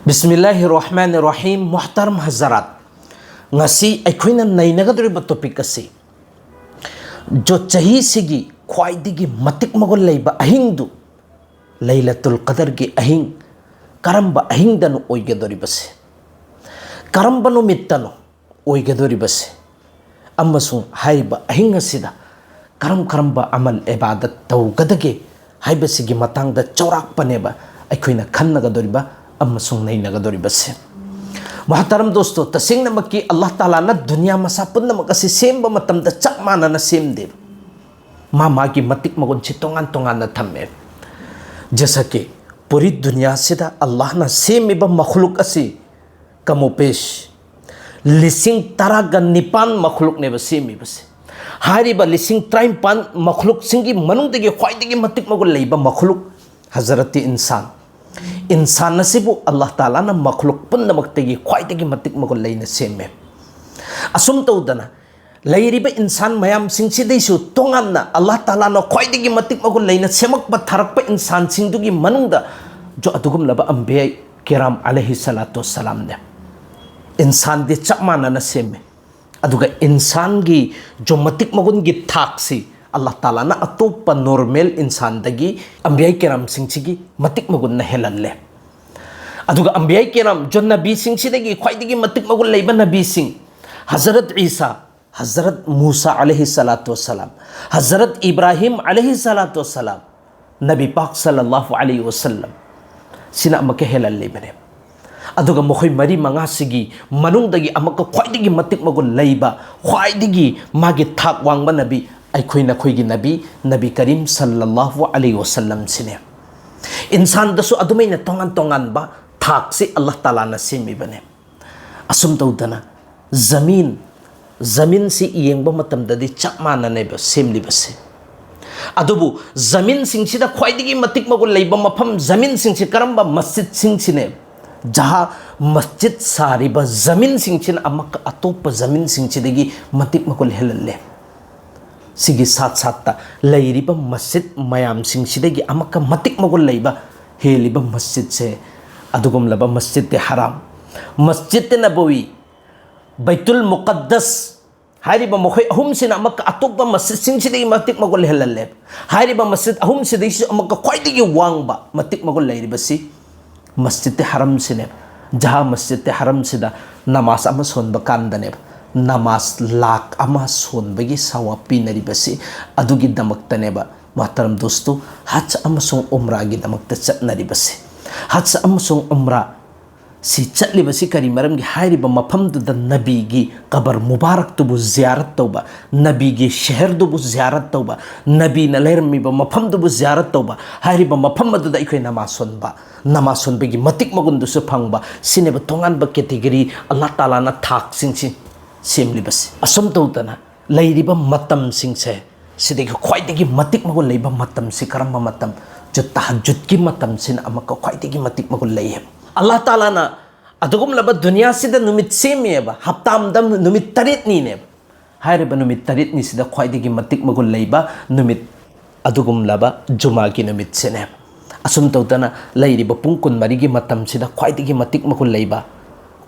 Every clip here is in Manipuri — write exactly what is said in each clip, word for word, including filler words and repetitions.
ꯕꯤꯁꯃꯤꯜꯂꯥꯍꯤꯔ ꯔꯍꯃꯥꯅꯤꯔ ꯔꯍꯤꯝ꯫ ꯃꯨꯍꯇꯔꯝ ꯍꯖꯔꯥꯠ, ꯉꯁꯤ ꯑꯩꯈꯣꯏꯅ ꯅꯩꯅꯒꯗꯧꯔꯤꯕ ꯇꯣꯄꯤꯛ ꯑꯁꯤ ꯖꯣ ꯆꯍꯤꯁꯤꯒꯤ ꯈ꯭ꯋꯥꯏꯗꯒꯤ ꯃꯇꯤꯛ ꯃꯒꯨꯟ ꯂꯩꯕ ꯑꯍꯤꯡꯗꯨ, ꯂꯩꯂꯇꯨꯜ ꯀꯗꯔꯒꯤ ꯑꯍꯤꯡ, ꯀꯔꯝꯕ ꯑꯍꯤꯡꯗꯅꯣ ꯑꯣꯏꯒꯗꯧꯔꯤꯕꯁꯦ? ꯀꯔꯝꯕ ꯅꯨꯃꯤꯠꯇꯅꯣ ꯑꯣꯏꯒꯗꯧꯔꯤꯕꯁꯦ? ꯑꯃꯁꯨꯡ ꯍꯥꯏꯔꯤꯕ ꯑꯍꯤꯡ ꯑꯁꯤꯗ ꯀꯔꯝ ꯀꯔꯝꯕ ꯑꯃꯜ ꯏꯕꯥꯗꯠ ꯇꯧꯒꯗꯒꯦ ꯍꯥꯏꯕꯁꯤꯒꯤ ꯃꯇꯥꯡꯗ ꯆꯥꯎꯔꯥꯛꯄꯅꯦꯕ ꯑꯩꯈꯣꯏꯅ ꯈꯟꯅꯒꯗꯧꯔꯤꯕ ꯑꯃꯁꯨꯡ ꯅꯩꯅꯒꯗꯧꯔꯤꯕꯁꯦ꯫ ꯃꯍꯇꯔꯝ ꯗꯣꯁꯇꯣ, ꯇꯁꯦꯡꯅꯃꯛꯀꯤ ꯑꯜꯂꯥꯍ ꯇꯥꯂꯥꯅ ꯗꯨꯅꯤꯌꯥ ꯃꯁꯥ ꯄꯨꯝꯅꯃꯛ ꯑꯁꯤ ꯁꯦꯝꯕ ꯃꯇꯝꯗ ꯆꯞ ꯃꯥꯟꯅꯅ ꯁꯦꯝꯗꯦꯕ꯫ ꯃꯥ ꯃꯥꯒꯤ ꯃꯇꯤꯛ ꯃꯒꯨꯟꯁꯤ ꯇꯣꯉꯥꯟ ꯇꯣꯉꯥꯟꯅ ꯊꯝꯃꯦ꯫ ꯖꯁꯀꯤ ꯄꯨꯔꯤ ꯗꯨꯅꯤꯌꯥꯁꯤꯗ ꯑꯜꯂꯥꯍꯅ ꯁꯦꯝꯃꯤꯕ ꯃꯈꯂꯨꯛ ꯑꯁꯤ ꯀꯃꯣꯄꯦꯁ ꯂꯤꯁꯤꯡ ꯇꯔꯥꯒ ꯅꯤꯄꯥꯟ ꯃꯈꯂꯨꯛꯅꯦꯕ ꯁꯦꯝꯃꯤꯕꯁꯦ꯫ ꯍꯥꯏꯔꯤꯕ ꯂꯤꯁꯤꯡ ꯇꯔꯥꯅꯤꯄꯥꯟ ꯃꯈꯂꯨꯛꯁꯤꯡꯒꯤ ꯃꯅꯨꯡꯗꯒꯤ ꯈ꯭ꯋꯥꯏꯗꯒꯤ ꯃꯇꯤꯛ ꯃꯒꯨꯟ ꯂꯩꯕ ꯃꯈꯂꯨꯛ ꯍꯖꯔꯠꯇꯤ ꯏꯟꯁꯥꯟ꯫ ꯏꯟꯁꯥꯟ ꯑꯁꯤꯕꯨ ꯑꯜꯂꯥꯍ ꯇꯥꯂꯥꯅ ꯃꯈꯂꯨꯛ ꯄꯨꯝꯅꯃꯛꯇꯒꯤ ꯈ꯭ꯋꯥꯏꯗꯒꯤ ꯃꯇꯤꯛ ꯃꯒꯨꯟ ꯂꯩꯅ ꯁꯦꯝꯃꯦ꯫ ꯑꯁꯨꯝ ꯇꯧꯗꯅ ꯂꯩꯔꯤꯕ ꯏꯟꯁꯥꯟ ꯃꯌꯥꯝꯁꯤꯡꯁꯤꯗꯩꯁꯨ ꯇꯣꯉꯥꯟꯅ ꯑꯜꯂꯥꯍ ꯇꯥꯂꯥꯅ ꯈ꯭ꯋꯥꯏꯗꯒꯤ ꯃꯇꯤꯛ ꯃꯒꯨꯟ ꯂꯩꯅ ꯁꯦꯝꯃꯛꯄ ꯊꯥꯔꯛꯄ ꯏꯟꯁꯥꯟꯁꯤꯡꯗꯨꯒꯤ ꯃꯅꯨꯡꯗ ꯖꯣ ꯑꯗꯨꯒꯨꯝꯂꯕ ꯑꯝꯕꯤꯌꯥ ꯀꯤꯔꯥꯝ ꯑꯂꯩꯍꯤ ꯁꯂꯥꯇꯨ ꯋꯁꯁꯂꯥꯝꯅꯦ꯫ ꯏꯟꯁꯥꯟꯗꯤ ꯆꯞ ꯃꯥꯟꯅꯅ ꯁꯦꯝꯃꯦ꯫ ꯑꯗꯨꯒ ꯏꯟꯁꯥꯟꯒꯤ ꯖꯣ ꯃꯇꯤꯛ ꯃꯒꯨꯟꯒꯤ ꯊꯥꯛꯁꯤ ꯑꯜꯂꯥꯍ ꯇꯥꯂꯥꯅ ꯑꯇꯣꯞꯄ ꯅꯣꯔꯃꯦꯜ ꯏꯟꯁꯥꯟꯗꯒꯤ ꯑꯝꯕꯤꯌꯥ ꯀꯤꯔꯥꯝꯁꯤꯡꯁꯤꯒꯤ ꯃꯇꯤꯛ ꯃꯒꯨꯟꯅ ꯍꯦꯜꯍꯜꯂꯦ꯫ ꯑꯗꯨꯒ ꯑꯝꯕꯤꯌꯥ ꯀꯤꯔꯥꯝ ꯖꯣ ꯅꯕꯤꯁꯤꯡꯁꯤꯗꯒꯤ ꯈ꯭ꯋꯥꯏꯗꯒꯤ ꯃꯇꯤꯛ ꯃꯒꯨꯟ ꯂꯩꯕ ꯅꯕꯤꯁꯤꯡ ꯍꯖꯔꯠ ꯏꯁꯥ, ꯍꯖꯔꯠ ꯃꯨꯁꯥ ꯑꯂꯩꯍꯤ ꯁꯂꯥꯇꯨ ꯋꯁꯁꯂꯥꯝ, ꯍꯖꯔꯠ ꯏꯕ꯭ꯔꯥꯍꯤꯝ ꯑꯂꯩꯍꯤ ꯁꯂꯥꯇꯨ ꯋꯁꯁꯂꯥꯝ, ꯅꯕꯤ ꯄꯥꯛ ꯁꯜꯂꯜꯂꯥꯍꯨ ꯑꯂꯩꯍꯤ ꯋꯁꯜꯂꯝ ꯁꯤꯅ ꯑꯃꯨꯛꯀ ꯍꯦꯜꯍꯜꯂꯤꯕꯅꯦ꯫ ꯑꯗꯨꯒ ꯃꯈꯣꯏ ꯃꯔꯤ ꯃꯉꯥꯁꯤꯒꯤ ꯃꯅꯨꯡꯗꯒꯤ ꯑꯃꯨꯛꯀ ꯈ꯭ꯋꯥꯏꯗꯒꯤ ꯃꯇꯤꯛ ꯃꯒꯨꯟ ꯂꯩꯕ, ꯈ꯭ꯋꯥꯏꯗꯒꯤ ꯃꯥꯒꯤ ꯊꯥꯛ ꯋꯥꯡꯕ ꯅꯕꯤ ꯑꯩꯈꯣꯏ ꯅꯈꯣꯏꯒꯤ ꯅꯕꯤ, ꯅꯕꯤ ꯀꯔꯤꯝ ꯁꯜꯂꯜꯂꯥꯍꯨ ꯑꯂꯩꯍꯤ ꯋꯁꯜꯂꯝꯁꯤꯅꯦ꯫ ꯏꯟꯁꯥꯟꯗꯁꯨ ꯑꯗꯨꯃꯥꯏꯅ ꯇꯣꯉꯥꯟ ꯇꯣꯉꯥꯟꯕ ꯊꯥꯛꯁꯤ ꯑꯜꯂꯥꯍ ꯇꯥꯂꯥꯅ ꯁꯦꯝꯃꯤꯕꯅꯦ꯫ ꯑꯁꯨꯝ ꯇꯧꯗꯅ ꯖꯃꯤꯟ, ꯖꯃꯤꯟꯁꯤ ꯌꯦꯡꯕ ꯃꯇꯝꯗꯗꯤ ꯆꯞ ꯃꯥꯟꯅꯅꯦꯕ ꯁꯦꯝꯂꯤꯕꯁꯦ꯫ ꯑꯗꯨꯕꯨ ꯖꯃꯤꯟꯁꯤꯡꯁꯤꯗ ꯈ꯭ꯋꯥꯏꯗꯒꯤ ꯃꯇꯤꯛ ꯃꯒꯨꯟ ꯂꯩꯕ ꯃꯐꯝ, ꯖꯃꯤꯟꯁꯤꯡꯁꯤ ꯀꯔꯝꯕ ꯃꯁꯖꯤꯠꯁꯤꯡꯁꯤꯅꯦ? ꯖꯍꯥ ꯃꯁꯖꯤꯠ ꯁꯥꯔꯤꯕ ꯖꯃꯤꯟꯁꯤꯡꯁꯤꯅ ꯑꯃꯛꯀ ꯑꯇꯣꯞꯄ ꯖꯃꯤꯟꯁꯤꯡꯁꯤꯗꯒꯤ ꯃꯇꯤꯛ ꯃꯒꯨꯟ ꯍꯦꯜꯍꯜꯂꯦ꯫ ꯁꯤꯒꯤ ꯁꯥꯠ ꯁꯥꯠꯇ ꯂꯩꯔꯤꯕ ꯃꯁꯖꯤꯠ ꯃꯌꯥꯝꯁꯤꯡꯁꯤꯗꯒꯤ ꯑꯃꯛꯀ ꯃꯇꯤꯛ ꯃꯒꯨꯟ ꯂꯩꯕ ꯍꯦꯜꯂꯤꯕ ꯃꯁꯖꯤꯠꯁꯦ ꯑꯗꯨꯒꯨꯝꯂꯕ ꯃꯁꯖꯤꯗ ꯍꯔꯥꯝ, ꯃꯁꯖꯤꯗ ꯅꯕꯋꯤ, ꯕꯩꯇꯨꯜ ꯃꯨꯀꯗꯁ ꯍꯥꯏꯔꯤꯕ ꯃꯈꯣꯏ ꯑꯍꯨꯝꯁꯤꯅ ꯑꯃꯛꯀ ꯑꯇꯣꯞꯄ ꯃꯁꯖꯤꯗꯁꯤꯡꯁꯤꯗꯒꯤ ꯃꯇꯤꯛ ꯃꯒꯨꯟ ꯍꯦꯜꯍꯜꯂꯦꯕ꯫ ꯍꯥꯏꯔꯤꯕ ꯃꯁꯖꯤꯗ ꯑꯍꯨꯝꯁꯤꯗꯒꯤꯁꯨ ꯑꯃꯛꯀ ꯈ꯭ꯋꯥꯏꯗꯒꯤ ꯋꯥꯡꯕ ꯃꯇꯤꯛ ꯃꯒꯨꯟ ꯂꯩꯔꯤꯕꯁꯤ ꯃꯁꯖꯤꯗ ꯍꯔꯝꯁꯤꯅꯦꯕ꯫ ꯖꯍꯥ ꯃꯁꯖꯤꯗ ꯍꯔꯝꯁꯤꯗ ꯅꯃꯥꯖ ꯑꯃ ꯁꯣꯟꯕ ꯀꯥꯟꯗꯅꯦꯕ, ꯅꯃꯥꯖ ꯂꯥꯛ ꯑꯃ ꯁꯣꯟꯕꯒꯤ ꯁꯋꯥꯕ ꯄꯤꯅꯔꯤꯕꯁꯤ꯫ ꯑꯗꯨꯒꯤꯗꯃꯛꯇꯅꯦꯕ ꯃꯍꯇꯔꯝ ꯗꯣꯁꯇꯨ, ꯍꯖ ꯑꯃꯁꯨꯡ ꯎꯝꯔꯥꯒꯤꯗꯃꯛꯇ ꯆꯠꯅꯔꯤꯕꯁꯤ꯫ ꯍꯖ ꯑꯃꯁꯨꯡ ꯎꯝꯔꯥ ꯁꯤ ꯆꯠꯂꯤꯕꯁꯤ ꯀꯔꯤ ꯃꯔꯝꯒꯤ? ꯍꯥꯏꯔꯤꯕ ꯃꯐꯝꯗꯨꯗ ꯅꯕꯤꯒꯤ ꯀꯕꯔ ꯃꯨꯕꯥꯔꯛꯇꯨꯕꯨ ꯖꯤꯌꯥꯔꯠ ꯇꯧꯕ, ꯅꯕꯤꯒꯤ ꯁꯍꯔꯗꯨꯕꯨ ꯖꯤꯌꯥꯔꯠ ꯇꯧꯕ, ꯅꯕꯤꯅ ꯂꯩꯔꯝꯃꯤꯕ ꯃꯐꯝꯗꯨꯕꯨ ꯖꯤꯌꯥꯔꯠ ꯇꯧꯕ, ꯍꯥꯏꯔꯤꯕ ꯃꯐꯝ ꯑꯗꯨꯗ ꯑꯩꯈꯣꯏ ꯅꯃꯥꯖ ꯁꯣꯟꯕ, ꯅꯃꯥꯖ ꯁꯣꯟꯕꯒꯤ ꯃꯇꯤꯛ ꯃꯒꯨꯟꯗꯨꯁꯨ ꯐꯪꯕ꯫ ꯁꯤꯅꯦꯕ ꯇꯣꯉꯥꯟꯕ ꯀꯦꯇꯦꯒꯣꯔꯤ ꯑꯜꯂꯥꯍ ꯇꯥꯂꯥꯅ ꯊꯥꯛꯁꯤꯡꯁꯤ ꯁꯦꯝꯂꯤꯕꯁꯤ꯫ ꯑꯁꯨꯝ ꯇꯧꯗꯅ ꯂꯩꯔꯤꯕ ꯃꯇꯝꯁꯤꯡꯁꯦ, ꯁꯤꯗꯒꯤ ꯈ꯭ꯋꯥꯏꯗꯒꯤ ꯃꯇꯤꯛ ꯃꯒꯨꯟ ꯂꯩꯕ ꯃꯇꯝꯁꯤ ꯀꯔꯝꯕ ꯃꯇꯝ? ꯖꯨ-, ꯇꯍꯖꯨꯗꯀꯤ ꯃꯇꯝꯁꯤꯅ ꯑꯃꯛꯀ ꯈ꯭ꯋꯥꯏꯗꯒꯤ ꯃꯇꯤꯛ ꯃꯒꯨꯟ ꯂꯩ ꯍꯥꯏꯕ꯫ ꯑꯜꯂꯥꯍ ꯇꯥꯂꯥꯅ ꯑꯗꯨꯒꯨꯝꯂꯕ ꯗꯨꯅꯤꯌꯥꯁꯤꯗ ꯅꯨꯃꯤꯠ ꯁꯦꯝꯃꯦꯕ, ꯍꯞꯇꯥ ꯑꯃꯗ ꯅꯨꯃꯤꯠ ꯇꯔꯦꯠꯅꯤꯅꯦꯕ꯫ ꯍꯥꯏꯔꯤꯕ ꯅꯨꯃꯤꯠ ꯇꯔꯦꯠꯅꯤꯁꯤꯗ ꯈ꯭ꯋꯥꯏꯗꯒꯤ ꯃꯇꯤꯛ ꯃꯒꯨꯟ ꯂꯩꯕ ꯅꯨꯃꯤꯠ ꯑꯗꯨꯒꯨꯝꯂꯕ ꯖꯨꯃꯥꯒꯤ ꯅꯨꯃꯤꯠꯁꯤꯅꯦꯕ꯫ ꯑꯁꯨꯝ ꯇꯧꯗꯅ ꯂꯩꯔꯤꯕ ꯄꯨꯡ ꯀꯨꯟꯃꯔꯤꯒꯤ ꯃꯇꯝꯁꯤꯗ ꯈ꯭ꯋꯥꯏꯗꯒꯤ ꯃꯇꯤꯛ ꯃꯒꯨꯟ ꯂꯩꯕ,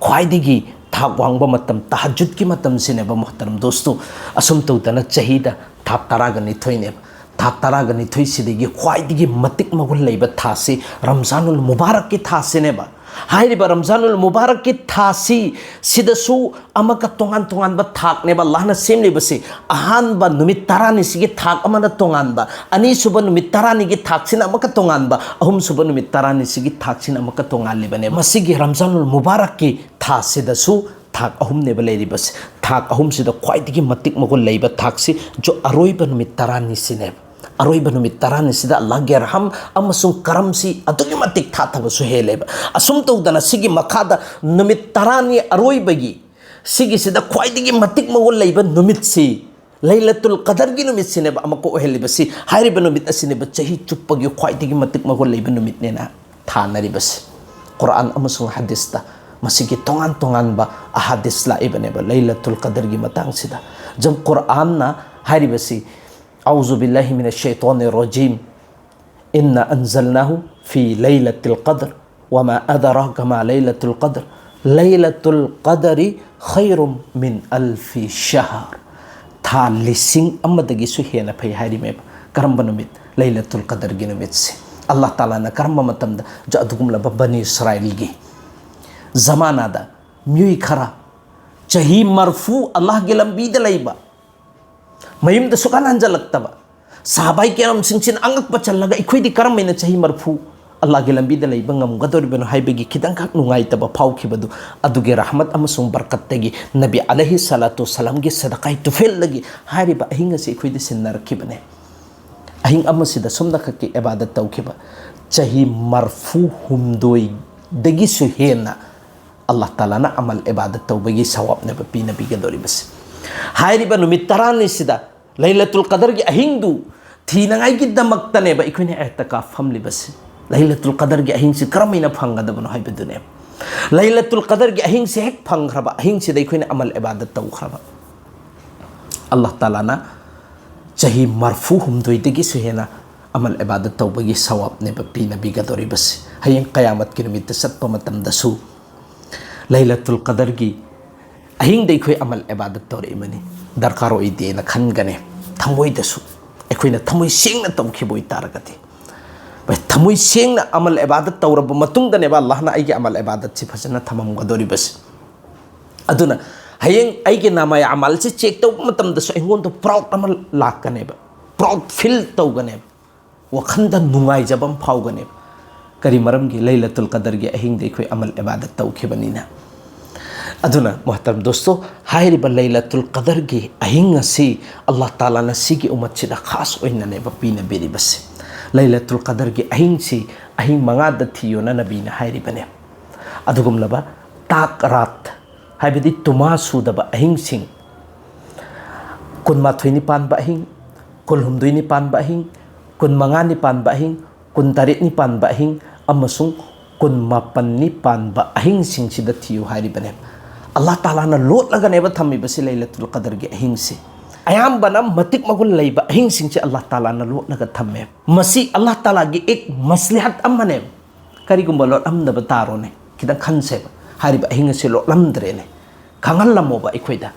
ꯈ꯭ꯋꯥꯏꯗꯒꯤ ꯊꯥꯛ ꯋꯥꯡꯕ ꯃꯇꯝ ꯇꯍꯖꯨꯗꯀꯤ ꯃꯇꯝꯁꯤꯅꯦꯕ ꯃꯨꯍꯇꯔꯝ ꯗꯣꯁꯇꯨ꯫ ꯑꯁꯨꯝ ꯇꯧꯗꯅ ꯆꯍꯤꯗ ꯊꯥ ꯇꯔꯥꯒ ꯅꯤꯊꯣꯏꯅꯦꯕ꯫ ꯊꯥ ꯇꯔꯥꯒ ꯅꯤꯊꯣꯏꯁꯤꯗꯒꯤ ꯈ꯭ꯋꯥꯏꯗꯒꯤ ꯃꯇꯤꯛ ꯃꯒꯨꯟ ꯂꯩꯕ ꯊꯥꯁꯤ ꯔꯝꯖꯥꯅꯨꯜ ꯃꯨꯕꯥꯔꯛꯀꯤ ꯊꯥꯁꯤꯅꯦꯕ꯫ ꯍꯥꯏꯔꯤꯕ ꯔꯝꯖꯥꯅꯨꯜ ꯃꯨꯕꯥꯔꯛꯀꯤ ꯊꯥꯁꯤ ꯁꯤꯗꯁꯨ ꯑꯃꯒ ꯇꯣꯉꯥꯟ ꯇꯣꯉꯥꯟꯕ ꯊꯥꯛꯅꯦꯕ ꯑꯜꯂꯥꯍꯅ ꯁꯦꯝꯂꯤꯕꯁꯤ꯫ ꯑꯍꯥꯟꯕ ꯅꯨꯃꯤꯠ ꯇꯔꯥꯅꯤꯁꯤꯒꯤ ꯊꯥꯛ ꯑꯃꯅ ꯇꯣꯉꯥꯟꯕ, ꯑꯅꯤꯁꯨꯕ ꯅꯨꯃꯤꯠ ꯇꯔꯥꯅꯤꯒꯤ ꯊꯥꯛꯁꯤꯅ ꯑꯃꯒ ꯇꯣꯉꯥꯟꯕ, ꯑꯍꯨꯝꯁꯨꯕ ꯅꯨꯃꯤꯠ ꯇꯔꯥꯅꯤꯁꯤꯒꯤ ꯊꯥꯛꯁꯤꯅ ꯑꯃꯒ ꯇꯣꯉꯥꯜꯂꯤꯕꯅꯦ꯫ ꯃꯁꯤꯒꯤ ꯔꯝꯖꯥꯅꯨꯜ ꯃꯨꯕꯥꯔꯛꯀꯤ ꯊꯥꯁꯤꯗꯁꯨ ꯊꯥꯛ ꯑꯍꯨꯝꯅꯦꯕ ꯂꯩꯔꯤꯕꯁꯦ꯫ ꯊꯥꯛ ꯑꯍꯨꯝꯁꯤꯗ ꯈ꯭ꯋꯥꯏꯗꯒꯤ ꯃꯇꯤꯛ ꯃꯒꯨꯟ ꯂꯩꯕ ꯊꯥꯛꯁꯤ ꯖꯨ-, ꯑꯔꯣꯏꯕ ꯅꯨꯃꯤꯠ ꯇꯔꯥꯅꯤꯁꯤꯅꯦꯕ꯫ ꯑꯔꯣꯏꯕ ꯅꯨꯃꯤꯠ ꯇꯔꯥꯅꯤꯁꯤꯗ ꯑꯜꯂꯥꯍꯒꯤ ꯔꯍꯝ ꯑꯃꯁꯨꯡ ꯀꯔꯝꯁꯤ ꯑꯗꯨꯛꯀꯤ ꯃꯇꯤꯛ ꯊꯥꯊꯕꯁꯨ ꯍꯦꯜꯂꯦꯕ꯫ ꯑꯁꯨꯝ ꯇꯧꯗꯅ ꯁꯤꯒꯤ ꯃꯈꯥꯗ ꯅꯨꯃꯤꯠ ꯇꯔꯥꯅꯤ ꯑꯔꯣꯏꯕꯒꯤ ꯁꯤꯒꯤꯁꯤꯗ ꯈ꯭ꯋꯥꯏꯗꯒꯤ ꯃꯇꯤꯛ ꯃꯒꯨꯟ ꯂꯩꯕ ꯅꯨꯃꯤꯠꯁꯤ ꯂꯩꯂꯇꯨꯜ ꯀꯗꯔꯒꯤ ꯅꯨꯃꯤꯠꯁꯤꯅꯦꯕ ꯑꯃꯛꯀ ꯑꯣꯏꯍꯜꯂꯤꯕꯁꯤ꯫ ꯍꯥꯏꯔꯤꯕ ꯅꯨꯃꯤꯠ ꯑꯁꯤꯅꯦꯕ ꯆꯍꯤ ꯆꯨꯞꯄꯒꯤ ꯈ꯭ꯋꯥꯏꯗꯒꯤ ꯃꯇꯤꯛ ꯃꯒꯨꯟ ꯂꯩꯕ ꯅꯨꯃꯤꯠꯅꯦꯅ ꯊꯥꯅꯔꯤꯕꯁꯤ꯫ ꯀꯨꯔꯥꯟ ꯑꯃꯁꯨꯡ ꯍꯗꯤꯁꯇ ꯃꯁꯤꯒꯤ ꯇꯣꯉꯥꯟ ꯇꯣꯉꯥꯟꯕ ꯑꯍꯥꯗꯤꯁ ꯂꯥꯛꯏꯕꯅꯦꯕ ꯂꯩꯂꯇꯨꯜ ꯀꯗꯔꯒꯤ ꯃꯇꯥꯡꯁꯤꯗ꯫ ꯖꯝ ꯀꯨꯔꯥꯟꯅ ꯍꯥꯏꯔꯤꯕꯁꯤ, "ꯑꯎꯖꯨ ꯕꯤꯜꯂꯥꯍꯤ ꯃꯤꯅ ꯁꯩꯇꯣꯟ ꯔꯣꯖꯤꯝ, ꯏꯟꯅ ꯑꯟꯖꯜꯅꯥꯍꯨ ꯐꯤ ꯂꯩꯂꯇꯤꯜ ꯀꯗꯔ, وما أدراك ما ليلة القدر، ليلة القدر خير من ألف شهر. ꯊꯥ ꯂꯤꯁꯤꯡ ꯑꯃꯗꯒꯤꯁꯨ ꯍꯦꯟꯅ ꯐꯩ ꯍꯥꯏꯔꯤꯃꯦꯕ꯫ ꯀꯔꯝꯕ ꯅꯨꯃꯤꯠ? ꯂꯩꯂꯇꯨꯜ ꯀꯗꯔꯒꯤ ꯅꯨꯃꯤꯠꯁꯦ꯫ ꯑꯜꯂꯥꯍ ꯇꯥꯂꯥꯅ ꯀꯔꯝꯕ ꯃꯇꯝꯗ ꯖ-, ꯑꯗꯨꯒꯨꯝꯂꯕ ꯕꯅꯤ ꯏꯁꯔꯥꯏꯜꯒꯤ ꯖꯃꯥꯅꯥꯗ ꯃꯤꯑꯣꯏ ꯈꯔ ꯆꯍꯤ ꯃꯔꯐꯨ ꯑꯜꯂꯥꯍꯒꯤ ꯂꯝꯕꯤꯗ ꯂꯩꯕ, ꯃꯌꯨꯝꯗ ꯁꯨꯛꯍꯟ ꯍꯟꯖꯜꯂꯛꯇꯕ ꯁꯍꯥꯕꯥꯏ ꯀꯌꯥꯝꯁꯤꯡꯁꯤꯅ ꯑꯉꯛꯄ ꯆꯜꯂꯒ, "ꯑꯩꯈꯣꯏꯗꯤ ꯀꯔꯝ ꯍꯥꯏꯅ ꯆꯍꯤ ꯃꯔꯐꯨ ꯑꯜꯂꯥꯍꯒꯤ ꯂꯝꯕꯤꯗ ꯂꯩꯕ ꯉꯝꯒꯗꯧꯔꯤꯕꯅꯣ?" ꯍꯥꯏꯕꯒꯤ ꯈꯤꯇꯪꯈꯛ ꯅꯨꯡꯉꯥꯏꯇꯕ ꯐꯥꯎꯈꯤꯕꯗꯨ, ꯑꯗꯨꯒꯤ ꯔꯍꯃꯠ ꯑꯃꯁꯨꯡ ꯕꯔꯀꯠꯇꯒꯤ, ꯅꯕꯤ ꯑꯂꯩꯍꯤ ꯁꯂꯥꯇꯨ ꯁꯂꯥꯝꯒꯤ ꯁꯗꯀꯥꯏ ꯇꯨꯐꯦꯜꯗꯒꯤ ꯍꯥꯏꯔꯤꯕ ꯑꯍꯤꯡ ꯑꯁꯤ ꯑꯩꯈꯣꯏꯗ ꯁꯤꯟꯅꯔꯛꯈꯤꯕꯅꯦ꯫ ꯑꯍꯤꯡ ꯑꯃꯁꯤꯗ ꯁꯨꯝꯅꯈꯛꯀꯤ ꯏꯕꯥꯗꯠ ꯇꯧꯈꯤꯕ ꯆꯍꯤ ꯃꯔꯐꯨ ꯍꯨꯝꯗꯣꯏꯗꯒꯤꯁꯨ ꯍꯦꯟꯅ ꯑꯜꯂꯥꯍ ꯇꯥꯂꯥꯅ ꯑꯃꯜ ꯏꯕꯥꯗꯠ ꯇꯧꯕꯒꯤ ꯁꯋꯥꯕꯅꯦꯕ ꯄꯤꯅꯕꯤꯒꯗꯧꯔꯤꯕꯁꯦ꯫ ꯍꯥꯏꯔꯤꯕ ꯅꯨꯃꯤꯠ ꯇꯔꯥꯅꯤꯁꯤꯗ, ꯂꯩꯂꯇꯨꯜ ꯀꯗꯔꯒꯤ ꯑꯍꯤꯡꯗꯨ ꯊꯤꯅꯉꯥꯏꯒꯤꯗꯃꯛꯇꯅꯦꯕ ꯑꯩꯈꯣꯏꯅ ꯑꯦꯍꯇꯀꯥꯐ ꯐꯝꯂꯤꯕꯁꯦ꯫ ꯂꯩꯂꯇꯨꯜ ꯀꯗꯔꯒꯤ ꯑꯍꯤꯡꯁꯤ ꯀꯔꯝ ꯍꯥꯏꯅ ꯐꯪꯒꯗꯕꯅꯣ ꯍꯥꯏꯕꯗꯨꯅꯦꯕ꯫ ꯂꯩꯂꯇꯨꯜ ꯀꯗꯔꯒꯤ ꯑꯍꯤꯡꯁꯦ ꯍꯦꯛ ꯐꯪꯈ꯭ꯔꯕ, ꯑꯍꯤꯡꯁꯤꯗ ꯑꯩꯈꯣꯏꯅ ꯑꯃꯜ ꯏꯕꯥꯗꯠ ꯇꯧꯈ꯭ꯔꯕ, ꯑꯜꯂꯥꯍ ꯇꯥꯂꯥꯅ ꯆꯍꯤ ꯃꯔꯐꯨ ꯍꯨꯝꯗꯣꯏꯗꯒꯤꯁꯨ ꯍꯦꯟꯅ ꯑꯃꯜ ꯏꯕꯥꯗꯠ ꯇꯧꯕꯒꯤ ꯁꯋꯥꯕꯅꯦꯕ ꯄꯤꯅꯕꯤꯒꯗꯧꯔꯤꯕꯁꯦ꯫ ꯍꯌꯦꯡ ꯀꯌꯥꯃꯠꯀꯤ ꯅꯨꯃꯤꯠꯇ ꯆꯠꯄ ꯃꯇꯝꯗꯁꯨ ꯂꯩꯂꯇꯨꯜ ꯀꯗꯔꯒꯤ ꯑꯍꯤꯡꯗ ꯑꯩꯈꯣꯏ ꯑꯃꯜ ꯏꯕꯥꯗꯠ ꯇꯧꯔꯛꯏꯕꯅꯤ, ꯗꯔꯀꯥꯔ ꯑꯣꯏꯗꯦꯅ ꯈꯟꯒꯅꯤ꯫ ꯊꯃꯣꯏꯗꯁꯨ ꯑꯩꯈꯣꯏꯅ ꯊꯃꯣꯏ ꯁꯦꯡꯅ ꯇꯧꯈꯤꯕ ꯑꯣꯏꯇꯥꯔꯒꯗꯤ, ꯊꯃꯣꯏ ꯁꯦꯡꯅ ꯑꯃꯜ ꯏꯕꯥꯗꯠ ꯇꯧꯔꯕ ꯃꯇꯨꯡꯗꯅꯦꯕ ꯑꯜꯂꯥꯍꯅ ꯑꯩꯒꯤ ꯑꯃꯜ ꯏꯕꯥꯗꯠꯁꯤ ꯐꯖꯅ ꯊꯝꯃꯝꯒꯗꯧꯔꯤꯕꯁꯦ꯫ ꯑꯗꯨꯅ ꯍꯌꯦꯡ ꯑꯩꯒꯤ ꯅꯥꯃꯥꯏ ꯑꯃꯜꯁꯤ ꯆꯦꯛ ꯇꯧꯕ ꯃꯇꯝꯗꯁꯨ ꯑꯩꯉꯣꯟꯗ ꯄ꯭ꯔꯥꯎꯗ ꯑꯃ ꯂꯥꯛꯀꯅꯦꯕ, ꯄ꯭ꯔꯥꯎꯗ ꯐꯤꯜ ꯇꯧꯒꯅꯦꯕ, ꯋꯥꯈꯜꯗ ꯅꯨꯡꯉꯥꯏꯖꯕ ꯑꯃ ꯐꯥꯎꯒꯅꯦꯕ꯫ ꯀꯔꯤ ꯃꯔꯝꯒꯤ? ꯂꯩꯂꯇꯨꯜ ꯀꯗꯔꯒꯤ ꯑꯍꯤꯡꯗ ꯑꯩꯈꯣꯏ ꯑꯃꯜ ꯏꯕꯥꯗꯠ ꯇꯧꯈꯤꯕꯅꯤꯅ꯫ ꯑꯗꯨꯅ ꯃꯣꯍꯇꯔꯝ ꯗꯣꯁꯇꯣ, ꯍꯥꯏꯔꯤꯕ ꯂꯩꯂꯇꯨꯜ ꯀꯗꯔꯒꯤ ꯑꯍꯤꯡ ꯑꯁꯤ ꯑꯜꯂꯥꯍ ꯇꯥꯂꯥꯅ ꯁꯤꯒꯤ ꯎꯃꯠꯁꯤꯗ ꯈꯥꯁ ꯑꯣꯏꯅꯅꯦꯕ ꯄꯤꯅꯕꯤꯔꯤꯕꯁꯦ꯫ ꯂꯩꯂꯇꯨꯜ ꯀꯗꯔꯒꯤ ꯑꯍꯤꯡꯁꯤ ꯑꯍꯤꯡ ꯃꯉꯥꯗ ꯊꯤꯌꯣꯅ ꯅꯕꯤꯅ ꯍꯥꯏꯔꯤꯕꯅꯦ꯫ ꯑꯗꯨꯒꯨꯝꯂꯕ ꯇꯥꯛ ꯔꯥꯠ, ꯍꯥꯏꯕꯗꯤ ꯇꯨꯃꯥ ꯁꯨꯗꯕ ꯑꯍꯤꯡꯁꯤꯡ, ꯀꯨꯟꯃꯥꯊꯣꯏꯅꯤ ꯄꯥꯟꯕ ꯑꯍꯤꯡ, ꯀꯨꯟꯍꯨꯝꯗꯣꯏꯅꯤ ꯄꯥꯟꯕ ꯑꯍꯤꯡ, ꯀꯨꯟꯃꯉꯥꯅꯤ ꯄꯥꯟꯕ ꯑꯍꯤꯡ, ꯀꯨꯟꯇꯔꯦꯠꯅꯤ ꯄꯥꯟꯕ ꯑꯍꯤꯡ ꯑꯃꯁꯨꯡ ꯀꯨꯟꯃꯥꯄꯟꯅꯤ ꯄꯥꯟꯕ ꯑꯍꯤꯡꯁꯤꯡꯁꯤꯗ ꯊꯤꯌꯨ ꯍꯥꯏꯔꯤꯕꯅꯦ꯫ ꯑꯜꯂꯥꯍ ꯇꯥꯂꯥꯅ ꯂꯣꯠꯂꯒꯅꯦꯕ ꯊꯝꯃꯤꯕꯁꯤ ꯂꯩꯂꯇꯨꯜ ꯀꯗꯔꯒꯤ ꯑꯍꯤꯡꯁꯤ꯫ ꯑꯌꯥꯝꯕꯅ ꯃꯇꯤꯛ ꯃꯒꯨꯟ ꯂꯩꯕ ꯑꯍꯤꯡꯁꯤꯡꯁꯤ ꯑꯜꯂꯥꯍ ꯇꯥꯂꯥꯅ ꯂꯣꯠꯂꯒ ꯊꯝꯃꯦ꯫ ꯃꯁꯤ ꯑꯜꯂꯥꯍ ꯇꯥꯂꯥꯒꯤ ꯑꯦꯛ ꯃꯁꯂꯤꯍꯠ ꯑꯃꯅꯦꯕ꯫ ꯀꯔꯤꯒꯨꯝꯕ ꯂꯣꯠꯂꯝꯗꯕ ꯇꯥꯔꯣꯅꯦ, ꯈꯤꯇꯪ ꯈꯟꯁꯦꯕ꯫ ꯍꯥꯏꯔꯤꯕ ꯑꯍꯤꯡ ꯑꯁꯤ ꯂꯣꯠꯂꯝꯗ꯭ꯔꯦꯅꯦ, ꯈꯪꯍꯜꯂꯝꯃꯣꯕ ꯑꯩꯈꯣꯏꯗ꯫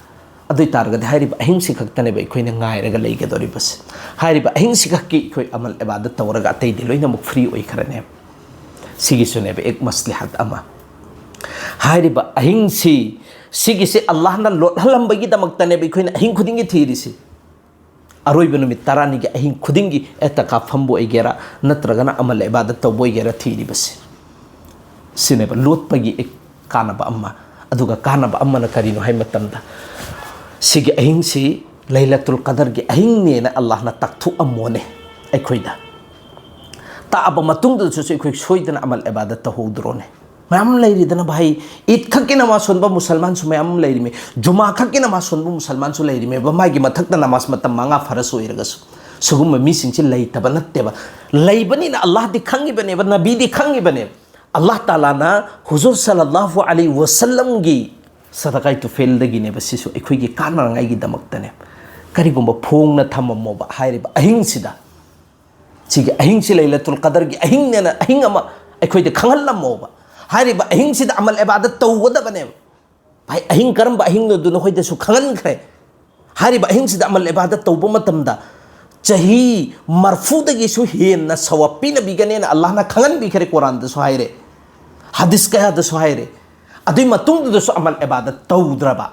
ꯑꯗꯨ ꯑꯣꯏ ꯇꯥꯔꯒꯗꯤ ꯍꯥꯏꯔꯤꯕ ꯑꯍꯤꯡꯁꯤ ꯈꯛꯇꯅꯦꯕ ꯑꯩꯈꯣꯏꯅ ꯉꯥꯏꯔꯒ ꯂꯩꯒꯗꯧꯔꯤꯕꯁꯦ꯫ ꯍꯥꯏꯔꯤꯕ ꯑꯍꯤꯡꯁꯤ ꯈꯛꯀꯤ ꯑꯩꯈꯣꯏ ꯑꯃꯜ ꯏꯕꯥꯗꯠ ꯇꯧꯔꯒ ꯑꯇꯩꯗꯤ ꯂꯣꯏꯅꯃꯛ ꯐ꯭ꯔꯤ ꯑꯣꯏꯈ꯭ꯔꯅꯦꯕ꯫ ꯁꯤꯒꯤꯁꯨꯅꯦꯕ ꯑꯦꯛ ꯃꯁꯂꯤꯍꯠ ꯑꯃ꯫ ꯍꯥꯏꯔꯤꯕ ꯑꯍꯤꯡꯁꯤ, ꯁꯤꯒꯤꯁꯤ ꯑꯜꯂꯥꯍꯅ ꯂꯣꯠꯍꯜꯂꯝꯕꯒꯤꯗꯃꯛꯇꯅꯦꯕ ꯑꯩꯈꯣꯏꯅ ꯑꯍꯤꯡ ꯈꯨꯗꯤꯡꯒꯤ ꯊꯤꯔꯤꯁꯤ꯫ ꯑꯔꯣꯏꯕ ꯅꯨꯃꯤꯠ ꯇꯔꯥꯅꯤꯒꯤ ꯑꯍꯤꯡ ꯈꯨꯗꯤꯡꯒꯤ ꯑꯦꯇꯀꯥꯐ ꯐꯝꯕ ꯑꯣꯏꯒꯦꯔꯥ, ꯅꯠꯇ꯭ꯔꯒꯅ ꯑꯃꯜ ꯏꯕꯥꯗꯠ ꯇꯧꯕ ꯑꯣꯏꯒꯦꯔꯥ ꯊꯤꯔꯤꯕꯁꯤ꯫ ꯁꯤꯅꯦꯕ ꯂꯣꯠꯄꯒꯤ ꯀꯥꯟꯅꯕ ꯑꯃ꯫ ꯑꯗꯨꯒ ꯀꯥꯟꯅꯕ ꯑꯃꯅ ꯀꯔꯤꯅꯣ ꯍꯥꯏ ꯃꯇꯝꯗ, ꯁꯤꯒꯤ ꯑꯍꯤꯡꯁꯤ ꯂꯩꯂꯇꯨꯜ ꯀꯗꯔꯒꯤ ꯑꯍꯤꯡꯅꯦꯅ ꯑꯜꯂꯥꯍꯅ ꯇꯥꯛꯊꯣꯛꯑꯝꯃꯣꯅꯦ ꯑꯩꯈꯣꯏꯗ꯫ ꯇꯥꯛꯑꯕ ꯃꯇꯨꯡꯗꯁꯨ ꯑꯩꯈꯣꯏ ꯁꯣꯏꯗꯅ ꯑꯃꯜ ꯏꯕꯥꯗꯠ ꯇꯧꯍꯧꯗ꯭ꯔꯣꯅꯦ? ꯃꯌꯥꯝ ꯑꯃ ꯂꯩꯔꯤꯗꯅ ꯚꯥꯏ, ꯏꯗ ꯈꯛꯀꯤ ꯅꯃꯥꯖ ꯁꯣꯟꯕ ꯃꯨꯁꯜꯃꯥꯟꯁꯨ ꯃꯌꯥꯝ ꯑꯃ ꯂꯩꯔꯤꯃꯤ, ꯖꯨꯃꯥ ꯈꯛꯀꯤ ꯅꯃꯥꯖ ꯁꯣꯟꯕ ꯃꯨꯁꯜꯃꯥꯟꯁꯨ ꯂꯩꯔꯤꯃꯦꯕ, ꯃꯥꯒꯤ ꯃꯊꯛꯇ ꯅꯃꯥꯖ ꯃꯇꯝ ꯃꯉꯥ ꯐꯔꯁ ꯑꯣꯏꯔꯒꯁꯨ꯫ ꯁꯤꯒꯨꯝꯕ ꯃꯤꯁꯤꯡꯁꯤ ꯂꯩꯇꯕ ꯅꯠꯇꯦꯕ, ꯂꯩꯕꯅꯤꯅ ꯑꯜꯂꯥꯍꯗꯤ ꯈꯪꯉꯤꯕꯅꯦꯕ, ꯅꯕꯤꯗꯤ ꯈꯪꯉꯤꯕꯅꯦꯕ꯫ ꯑꯜꯂꯥꯍ ꯇꯥꯂꯥꯅ ꯍꯨꯖꯨꯔ ꯁꯜꯂꯜꯂꯥꯍꯨ ꯑꯂꯩꯍꯤ ꯋꯁꯜꯂꯝꯒꯤ ꯁꯗꯀꯥꯏ ꯇꯨꯐꯦꯜꯗꯒꯤꯅꯦꯕ, ꯁꯤꯁꯨ ꯑꯩꯈꯣꯏꯒꯤ ꯀꯥꯟꯅꯉꯥꯏꯒꯤꯗꯃꯛꯇꯅꯦ꯫ ꯀꯔꯤꯒꯨꯝꯕ ꯐꯣꯡꯅ ꯊꯝꯃꯝꯃꯣꯕ ꯍꯥꯏꯔꯤꯕ ꯑꯍꯤꯡꯁꯤꯗ, ꯁꯤꯒꯤ ꯑꯍꯤꯡꯁꯤ ꯂꯩꯂꯇꯨꯜ ꯀꯗꯔꯒꯤ ꯑꯍꯤꯡꯅꯦꯅ ꯑꯍꯤꯡ ꯑꯃ ꯑꯩꯈꯣꯏꯗ ꯈꯪꯍꯜꯂꯝꯃꯣꯕ꯫ ꯍꯥꯏꯔꯤꯕ ꯑꯍꯤꯡꯁꯤꯗ ꯑꯃꯜ ꯏꯕꯥꯗꯠ ꯇꯧꯒꯗꯕꯅꯦꯕ꯫ ꯚꯥꯏ, ꯑꯍꯤꯡ ꯀꯔꯝꯕ ꯑꯍꯤꯡꯅꯣꯗꯨ ꯅꯈꯣꯏꯗꯁꯨ ꯈꯪꯍꯟꯈ꯭ꯔꯦ꯫ ꯍꯥꯏꯔꯤꯕ ꯑꯍꯤꯡꯁꯤꯗ ꯑꯃꯜ ꯏꯕꯥꯗꯠ ꯇꯧꯕ ꯃꯇꯝꯗ ꯆꯍꯤ ꯃꯔꯐꯨꯗꯒꯤꯁꯨ ꯍꯦꯟꯅ ꯁꯋꯥꯕ ꯄꯤꯅꯕꯤꯒꯅꯦꯅ ꯑꯜꯂꯥꯍꯅ ꯈꯪꯍꯟꯕꯤꯈ꯭ꯔꯦ, ꯀꯨꯔꯥꯟꯗꯁꯨ ꯍꯥꯏꯔꯦ, ꯍꯗꯤꯁ ꯀꯌꯥꯗꯁꯨ ꯍꯥꯏꯔꯦ꯫ ꯑꯗꯨꯏ ꯃꯇꯨꯡꯗꯨꯗꯁꯨ ꯑꯃꯜ ꯏꯕꯥꯗꯠ ꯇꯧꯗ꯭ꯔꯕ,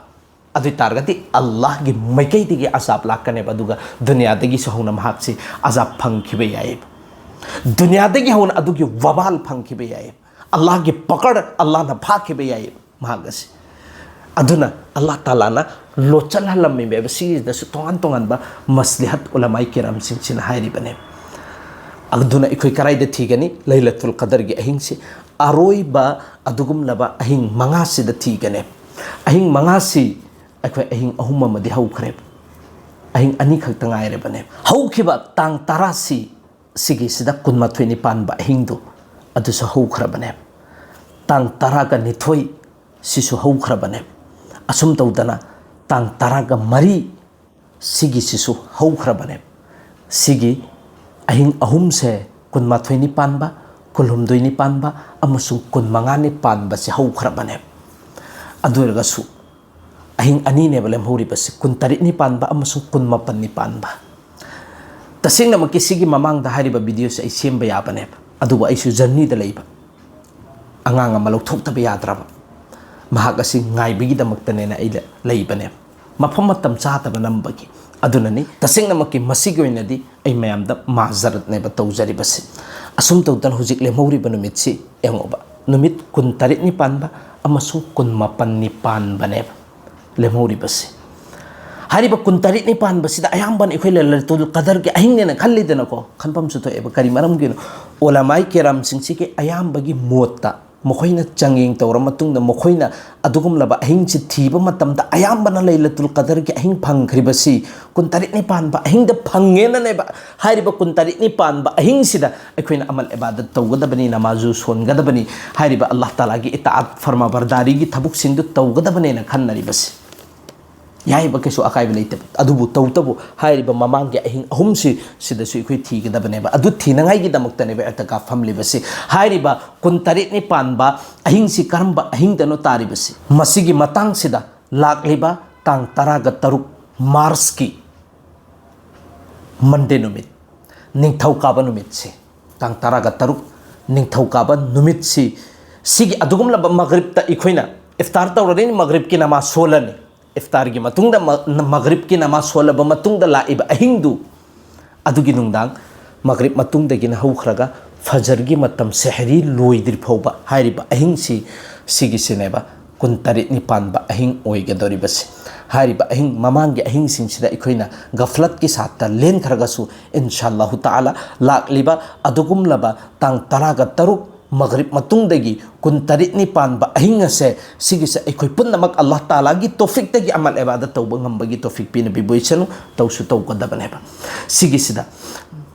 ꯑꯗꯨ ꯑꯣꯏ ꯇꯥꯔꯒꯗꯤ ꯑꯜꯂꯥꯍꯒꯤ ꯃꯥꯏꯀꯩꯗꯒꯤ ꯑꯖꯥꯕ ꯂꯥꯛꯀꯅꯦꯕ, ꯑꯗꯨꯒ ꯗꯨꯅꯤꯌꯥꯗꯒꯤꯁꯨ ꯍꯧꯅ ꯃꯍꯥꯛꯁꯤ ꯑꯖꯥꯕ ꯐꯪꯈꯤꯕ ꯌꯥꯏꯌꯦꯕ꯫ ꯗꯨꯅꯤꯌꯥꯗꯒꯤ ꯍꯧꯅ ꯑꯗꯨꯒꯤ ꯋꯕꯥꯜ ꯐꯪꯈꯤꯕ ꯌꯥꯏꯌꯦꯕ꯫ ꯑꯜꯂꯥꯍꯒꯤ ꯄꯀꯔ, ꯑꯜꯂꯥꯍꯅ ꯐꯥꯈꯤꯕ ꯌꯥꯏꯌꯦꯕ ꯃꯍꯥꯛ ꯑꯁꯤ꯫ ꯑꯗꯨꯅ ꯑꯜꯂꯥꯍ ꯇꯥꯂꯥꯅ ꯂꯣꯠꯆꯜꯍꯜꯂꯝꯃꯤꯕ ꯁꯤꯒꯤꯗꯁꯨ ꯇꯣꯉꯥꯟ ꯇꯣꯉꯥꯟꯕ ꯃꯁꯂꯤꯍꯠ ꯎꯂꯃꯥꯏ ꯀꯤꯔꯥꯝꯁꯤꯡꯁꯤꯅ ꯍꯥꯏꯔꯤꯕꯅꯦ꯫ ꯑꯗꯨꯅ ꯑꯩꯈꯣꯏ ꯀꯗꯥꯏꯗ ꯊꯤꯒꯅꯤ? ꯂꯩꯂꯇꯨꯜ ꯀꯗꯔꯒꯤ ꯑꯍꯤꯡꯁꯤ, ꯑꯔꯣꯏꯕ ꯑꯗꯨꯒꯨꯝꯂꯕ ꯑꯍꯤꯡ ꯃꯉꯥꯁꯤꯗ ꯊꯤꯒꯅꯤ꯫ ꯑꯍꯤꯡ ꯃꯉꯥꯁꯤ ꯑꯩꯈꯣꯏ ꯑꯍꯤꯡ ꯑꯍꯨꯝ ꯑꯃꯗꯤ ꯍꯧꯈ꯭ꯔꯦ, ꯑꯍꯤꯡ ꯑꯅꯤꯈꯛꯇ ꯉꯥꯏꯔꯕꯅꯦ꯫ ꯍꯧꯈꯤꯕ ꯇꯥꯡ ꯇꯔꯥꯁꯤ, ꯁꯤꯒꯤꯁꯤꯗ ꯀꯨꯟꯃꯥꯊꯣꯏꯅꯤ ꯄꯥꯟꯕ ꯑꯍꯤꯡꯗꯨ, ꯑꯗꯨꯁꯨ ꯍꯧꯈ꯭ꯔꯕꯅꯦ꯫ ꯇꯥꯡ ꯇꯔꯥꯒ ꯅꯤꯊꯣꯏ ꯁꯤꯁꯨ ꯍꯧꯈ꯭ꯔꯕꯅꯦ꯫ ꯑꯁꯨꯝ ꯇꯧꯗꯅ ꯇꯥꯡ ꯇꯔꯥꯒ ꯃꯔꯤ ꯁꯤꯒꯤꯁꯤꯁꯨ ꯍꯧꯈ꯭ꯔꯕꯅꯦ꯫ ꯁꯤꯒꯤ ꯑꯍꯤꯡ ꯑꯍꯨꯝꯁꯦ, ꯀꯨꯟꯃꯥꯊꯣꯏꯅꯤ ꯄꯥꯟꯕ, ꯀꯨꯟꯍꯨꯝꯗꯣꯏꯅꯤ ꯄꯥꯟꯕ ꯑꯃꯁꯨꯡ ꯀꯨꯟꯃꯉꯥꯅꯤ ꯄꯥꯟꯕꯁꯦ ꯍꯧꯈ꯭ꯔꯕꯅꯦꯕ꯫ ꯑꯗꯨ ꯑꯣꯏꯔꯒꯁꯨ ꯑꯍꯤꯡ ꯑꯅꯤꯅꯦꯕ ꯂꯦꯝꯍꯧꯔꯤꯕꯁꯤ, ꯀꯨꯟꯇꯔꯦꯠꯅꯤ ꯄꯥꯟꯕ ꯑꯃꯁꯨꯡ ꯀꯨꯟꯃꯥꯄꯟꯅꯤ ꯄꯥꯟꯕ꯫ ꯇꯁꯦꯡꯅꯃꯛꯀꯤ ꯁꯤꯒꯤ ꯃꯃꯥꯡꯗ ꯍꯥꯏꯔꯤꯕ ꯚꯤꯗꯤꯑꯣꯁꯦ ꯑꯩ ꯁꯦꯝꯕ ꯌꯥꯕꯅꯦꯕ, ꯑꯗꯨꯕꯨ ꯑꯩꯁꯨ ꯖꯔꯅꯤꯗ ꯂꯩꯕ, ꯑꯉꯥꯡ ꯑꯃ ꯂꯧꯊꯣꯛꯇꯕ ꯌꯥꯗ꯭ꯔꯕ, ꯃꯍꯥꯛ ꯑꯁꯤ ꯉꯥꯏꯕꯒꯤꯗꯃꯛꯇꯅꯦꯅ ꯑꯩ ꯂꯩꯕꯅꯦꯕ, ꯃꯐꯝ ꯃꯇꯝ ꯆꯥꯗꯕ ꯅꯝꯕꯒꯤ꯫ ꯑꯗꯨꯅꯅꯤ ꯇꯁꯦꯡꯅꯃꯛꯀꯤ ꯃꯁꯤꯒꯤ ꯑꯣꯏꯅꯗꯤ ꯑꯩ ꯃꯌꯥꯝꯗ ꯃꯥꯖꯔꯠꯅꯦꯕ ꯇꯧꯖꯔꯤꯕꯁꯤ꯫ ꯑꯁꯨꯝ ꯇꯧꯗꯅ ꯍꯧꯖꯤꯛ ꯂꯦꯝꯍꯧꯔꯤꯕ ꯅꯨꯃꯤꯠꯁꯤ ꯌꯦꯡꯉꯣꯕ, ꯅꯨꯃꯤꯠ ꯀꯨꯟꯇꯔꯦꯠꯅꯤ ꯄꯥꯟꯕ ꯑꯃꯁꯨꯡ ꯀꯨꯟꯃꯥꯄꯟꯅꯤ ꯄꯥꯟꯕꯅꯦꯕ ꯂꯦꯝꯍꯧꯔꯤꯕꯁꯤ꯫ ꯍꯥꯏꯔꯤꯕ ꯀꯨꯟꯇꯔꯦꯠꯅꯤ ꯄꯥꯟꯕꯁꯤꯗ ꯑꯌꯥꯝꯕꯅ ꯑꯩꯈꯣꯏ ꯂꯩꯂꯇꯨꯜ ꯀꯗꯔꯒꯤ ꯑꯍꯤꯡꯅꯦꯅ ꯈꯜꯂꯤꯗꯅꯀꯣ, ꯈꯟꯐꯝꯁꯨ ꯊꯣꯛꯑꯦꯕ꯫ ꯀꯔꯤ ꯃꯔꯝꯒꯤꯅꯣ? ꯎꯂꯃꯥꯏ ꯀꯦꯔꯥꯝꯁꯤꯡꯁꯤꯒꯤ ꯑꯌꯥꯝꯕꯒꯤ ꯃꯣꯠꯇ, ꯃꯈꯣꯏꯅ ꯆꯥꯡꯌꯦꯡ ꯇꯧꯔ ꯃꯇꯨꯡꯗ, ꯃꯈꯣꯏꯅ ꯑꯗꯨꯒꯨꯝꯂꯕ ꯑꯍꯤꯡꯁꯤ ꯊꯤꯕ ꯃꯇꯝꯗ ꯑꯌꯥꯝꯕꯅ ꯂꯩꯂꯇꯨꯜ ꯀꯗꯔꯒꯤ ꯑꯍꯤꯡ ꯐꯪꯈ꯭ꯔꯤꯕꯁꯤ ꯀꯨꯟꯇꯔꯦꯠꯅꯤ ꯄꯥꯟꯕ ꯑꯍꯤꯡꯗ ꯐꯪꯉꯦꯅꯅꯦꯕ꯫ ꯍꯥꯏꯔꯤꯕ ꯀꯨꯟꯇꯔꯦꯠꯅꯤ ꯄꯥꯟꯕ ꯑꯍꯤꯡꯁꯤꯗ ꯑꯩꯈꯣꯏꯅ ꯑꯃꯜ ꯏꯕꯥꯗꯠ ꯇꯧꯒꯗꯕꯅꯤ, ꯅꯃꯥꯖꯨ ꯁꯣꯟꯒꯗꯕꯅꯤ, ꯍꯥꯏꯔꯤꯕ ꯑꯜꯂꯥꯍ ꯇꯥꯂꯥꯒꯤ ꯏꯇꯥꯑꯠ ꯐꯔꯃꯥꯕꯔꯗꯥꯔꯤꯒꯤ ꯊꯕꯛꯁꯤꯡꯗꯨ ꯇꯧꯒꯗꯕꯅꯦꯅ ꯈꯟꯅꯔꯤꯕꯁꯤ꯫ ꯌꯥꯏꯕ, ꯀꯩꯁꯨ ꯑꯀꯥꯏꯕ ꯂꯩꯇꯕ꯫ ꯑꯗꯨꯕꯨ ꯇꯧꯇꯕꯨ ꯍꯥꯏꯔꯤꯕ ꯃꯃꯥꯡꯒꯤ ꯑꯍꯤꯡ ꯑꯍꯨꯝꯁꯤ ꯁꯤꯗꯁꯨ ꯑꯩꯈꯣꯏ ꯊꯤꯒꯗꯕꯅꯦꯕ꯫ ꯑꯗꯨ ꯊꯤꯅꯉꯥꯏꯒꯤꯗꯃꯛꯇꯅꯦꯕ ꯑꯦꯇꯀꯥꯐ ꯐꯝꯂꯤꯕꯁꯤ꯫ ꯍꯥꯏꯔꯤꯕ ꯀꯨꯟꯇꯔꯦꯠꯅꯤ ꯄꯥꯟꯕ ꯑꯍꯤꯡꯁꯤ ꯀꯔꯝꯕ ꯑꯍꯤꯡꯗꯅꯣ ꯇꯥꯔꯤꯕꯁꯤ? ꯃꯁꯤꯒꯤ ꯃꯇꯥꯡꯁꯤꯗ ꯂꯥꯛꯂꯤꯕ ꯇꯥꯡ ꯇꯔꯥꯒ ꯇꯔꯨꯛ ꯃꯥꯔꯆꯀꯤ ꯃꯟꯗꯦ ꯅꯨꯃꯤꯠ, ꯅꯤꯡꯊꯧꯀꯥꯕ ꯅꯨꯃꯤꯠꯁꯦ, ꯇꯥꯡ ꯇꯔꯥꯒ ꯇꯔꯨꯛ ꯅꯤꯡꯊꯧꯀꯥꯕ ꯅꯨꯃꯤꯠꯁꯤ, ꯁꯤꯒꯤ ꯑꯗꯨꯒꯨꯝꯂꯕ ꯃꯒ꯭ꯔꯤꯕꯇ ꯑꯩꯈꯣꯏꯅ ꯏꯐꯇꯥꯔ ꯇꯧꯔꯅꯤ, ꯃꯒ꯭ꯔꯤꯕꯀꯤ ꯅꯃꯥꯖ ꯁꯣꯜꯂꯅꯤ꯫ ꯏꯐꯇꯥꯔꯒꯤ ꯃꯇꯨꯡꯗ ꯃ-, ꯃꯒ꯭ꯔꯤꯕꯀꯤ ꯅꯃꯥꯖ ꯁꯣꯜꯂꯕ ꯃꯇꯨꯡꯗ ꯂꯥꯛꯏꯕ ꯑꯍꯤꯡꯗꯨ, ꯑꯗꯨꯒꯤ ꯅꯨꯡꯗꯥꯡ ꯃꯒ꯭ꯔꯤꯕ ꯃꯇꯨꯡꯗꯒꯤꯅ ꯍꯧꯈ꯭ꯔꯒ ꯐꯖꯔꯒꯤ ꯃꯇꯝ ꯁꯦꯍꯔꯤ ꯂꯣꯏꯗ꯭ꯔꯤ ꯐꯥꯎꯕ ꯍꯥꯏꯔꯤꯕ ꯑꯍꯤꯡꯁꯤ, ꯁꯤꯒꯤꯁꯤꯅꯦꯕ ꯀꯨꯟꯇꯔꯦꯠꯅꯤ ꯄꯥꯟꯕ ꯑꯍꯤꯡ ꯑꯣꯏꯒꯗꯧꯔꯤꯕꯁꯤ꯫ ꯍꯥꯏꯔꯤꯕ ꯑꯍꯤꯡ, ꯃꯃꯥꯡꯒꯤ ꯑꯍꯤꯡꯁꯤꯡꯁꯤꯗ ꯑꯩꯈꯣꯏꯅ ꯒꯐꯂꯠꯀꯤ ꯁꯥꯠꯇ ꯂꯦꯟꯈ꯭ꯔꯒꯁꯨ, ꯏꯟꯁꯥ ꯑꯜꯂꯥꯍꯨ ꯇꯥꯂꯥ, ꯂꯥꯛꯂꯤꯕ ꯑꯗꯨꯒꯨꯝꯂꯕ ꯇꯥꯡ ꯇꯔꯥꯒ ꯇꯔꯨꯛ ꯃꯒ꯭ꯔꯤꯕ ꯃꯇꯨꯡꯗꯒꯤ ꯀꯨꯟꯇꯔꯦꯠꯅꯤ ꯄꯥꯟꯕ ꯑꯍꯤꯡ ꯑꯁꯦ, ꯁꯤꯒꯤꯁꯦ ꯑꯩꯈꯣꯏ ꯄꯨꯝꯅꯃꯛ ꯑꯜꯂꯥꯍ ꯇꯥꯂꯥꯒꯤ ꯇꯣꯐꯤꯛꯇꯒꯤ ꯑꯃꯜ ꯏꯕꯥꯗꯠ ꯇꯧꯕ ꯉꯝꯕꯒꯤ ꯇꯣꯐꯤꯛ ꯄꯤꯅꯕꯤꯕ ꯑꯣꯏꯁꯅꯨ꯫ ꯇꯧꯁꯨ ꯇꯧꯒꯗꯕꯅꯦꯕ꯫ ꯁꯤꯒꯤꯁꯤꯗ,